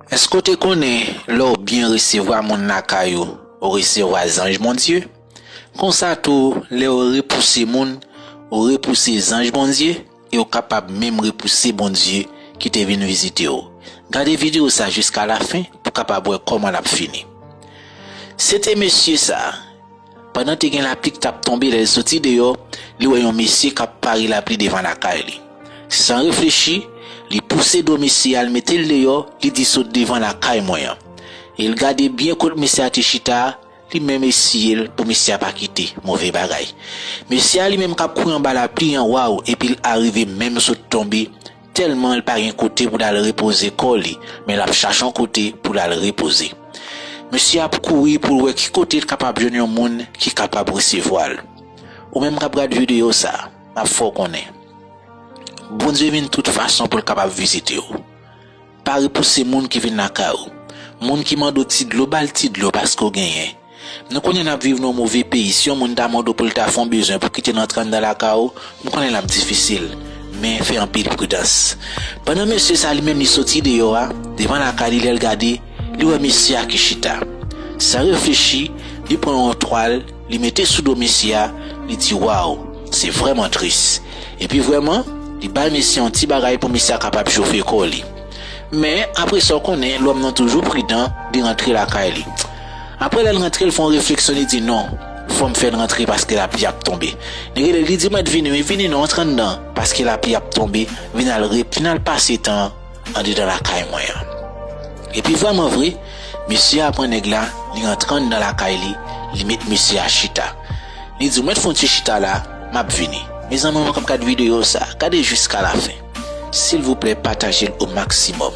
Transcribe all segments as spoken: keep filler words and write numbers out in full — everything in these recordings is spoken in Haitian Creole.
Èske w te konnen lè w byen resevwa moun lakay ou, ou resevwa zanj Bondye? Konsa tou, lè w repouse moun, ou repouse zanj Bondye, e w kapab menm repouse Bondye ki te vin vizite w. Gade videyo sa jiska lafen pou w kapab wè kòman l ap fini. Se te mesye sa a. Pandan te gen lapli k t ap tonbe, lè l soti deyò, li wè yon mesye k ap pare lapli devan lakay li. San reflechi, li pouse do mesye a, l mete l deyò, li di, "Sot devan lakay mwen an." E l gade byen kot mesye a te chita a, li menm esiye l pou mesye a pa kite. Move bagay. Mesye a li menm k ap kouri anba lapli an, waw, epi l arive menm sot tonbe, tèlman l pa gen kote pou l al repoze kò li, men l ap chache yon kote pou l al repoze. Mesye ap kouri pou l wè ki kote l kapab jwenn yon moun ki kapab resevwa l. Ou menm k ap gad videyo sa a, m ap fè w konnen, Bondye vin tout fason pou l kapab vizite w. Pa repouse moun ki vin lakay ou. Moun ki mande w ti dlo, ba l ti dlo paske w genyen. Nou konnen n ap viv nan yon move peyi. Si yon moun ta mande w pou l ta fè yon bezwen pou kite l antre anndan lakay ou, m konnen l ap difisil. Men fè anpil pridans. Pandan mesye sa a li menm li soti deyò a, devan lakay li, lè l gade, li wè mesye a ki chita. San reflechi, li pran yon twal, li mete sou do mesye a, li di, "Waw, se vrèman tris." Epi vrèman, li bay mesye a yon ti bagay pou mesye a kapab chofe kò li. Men, apre sa, w konnen, lòm nan toujou pridan, li rantre lakay li. Apre lè l rantre, l fè yon refleksyon, li di, "Non, fò m fè l rantre paske lapli ap tonbe." Li rele l, li di, "Mèt, vini, wi, vini non, antre anndan, paske lapli ap tonbe, vin al re-, vin al pase tan an andedan lakay mwen an." Epi vrèman vre, mesye a pran nèg la, li rantre anndan lakay li, li met mesye a chita. Li di, "Ou mèt fè yon ti chita la, m ap vini." Mezanmi, mwen k ap gad videyo sa, gade jiska lafen. Silvouplè, pataje l o maksimòm.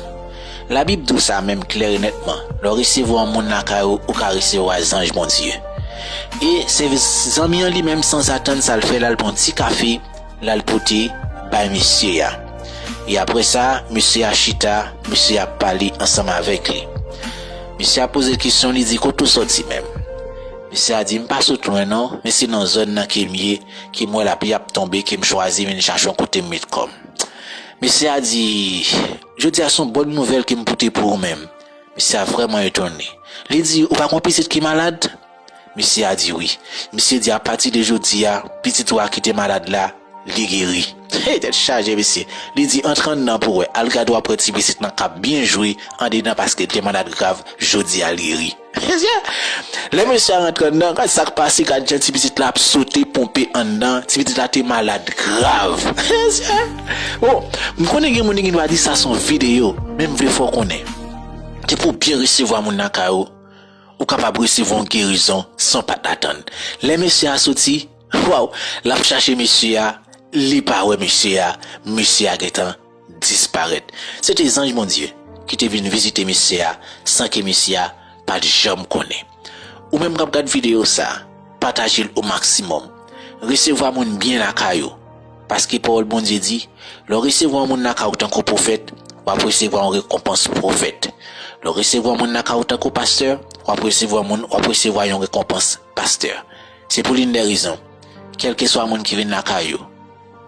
Labib di w sa menm klè e nètman, lè w resevwa yon moun lakay ou, ou ka resevwa zanj Bondye. E se zanmi an li menm, sanzatann, sa l fè, l al pran ti kafe, l al pote bay mesye a. E apre sa, mesye a chita, mesye a ap pale ansanm avèk li. Mesye a poze l kesyon, li di, "Kote w sòti menm?" Mesye a di, "M pa sot lwen non, men se nan zòn nan ke m ye, ke m wè lapli ap tonbe, ke m chwazi vin chache yon kote m met kò m." Mesye a di, "Jodi a se yon bòn nouvèl ke m pote pou ou menm." Mesye a vrèman etone. Li di, "Ou pa gen yon pitit ki malad?" Mesye a di, "Wi." Mesye di, "Apati de jodi a, pitit ou a ki te malad la, li geri." Hey, tèt chaje, mesye. Li di, "Antre anndan pou w wè. Al gade w ap wè ti pitit lan k ap byen jwe andedan paske l te malad grav, jodi a l geri." Mesye, lè mesye a rantre anndan, gad sa k pase, gad jan ti pitit la ap sote, ponpe anndan, ti pitit la te malad grav. Mesye, bon, m konnen gen moun ki gendwa di sa se yon videyo, men m vle fè w konnen, depi w byen resevwa moun lakay ou, ou kapab resevwa yon gerizon san w pa t atann. Lè mesye a soti, waw, l ap chache mesye a, li pa wè mesye a, mesye a gentan disparèt. Se te zanj Bondye ki te vin vizite mesye a san ke mesye a pa t janm konnen. Ou menm k ap gad videyo sa, pataje l o maksimòm. Resevwa moun byen lakay ou. Paske pawòl Bondye di, lè w resevwa yon moun lakay ou tankou pwofèt, w ap resevwa yon rekonpans pwofèt. Lè w resevwa yon moun lakay ou tankou pastè, w ap resevwa moun, w ap resevwa yon rekonpans pastè. Se pou l'une des raisons, kèlkeswa moun ki vin lakay ou,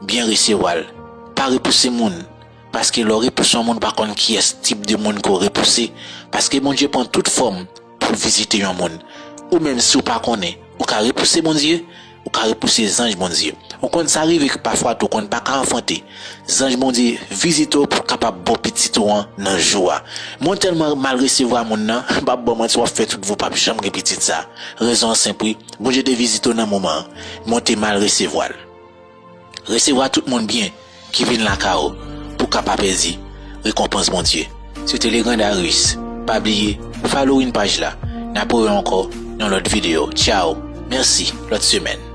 byen resevwa l. Pa repouse moun, paske lè w repouse yon moun, ou pa konn kiyès tip de moun ke w repouse. Paske Bondye pran tout fòm pou l vizite yon moun. Ou menm, si w pa konnen, ou ka repouse Bondye, ou ka repouse zanj Bondye. Ou konn sa rive ke pafwa tou konn pa ka anfante. Zanj Bondye vizite w pou l kapab ba w pitit ou an nan jou a. Mwen tèlman mal resevwa moun nan, m p ap ba w manti, w ap fè tout vi w p ap janm gen pitit sa. Rezon an senp wi, Bondye te vizite w nan moman an, men w te mal resevwa l. Resevwa tout moun byen ki vin lakay ou pou w ka pa pèdi rekonpans Bondye. Se te Legrand Darius. Pa bliye, following paj la. N ap wè ankò nan lòt videyo. Tchao. Mèsi. Lòt semèn.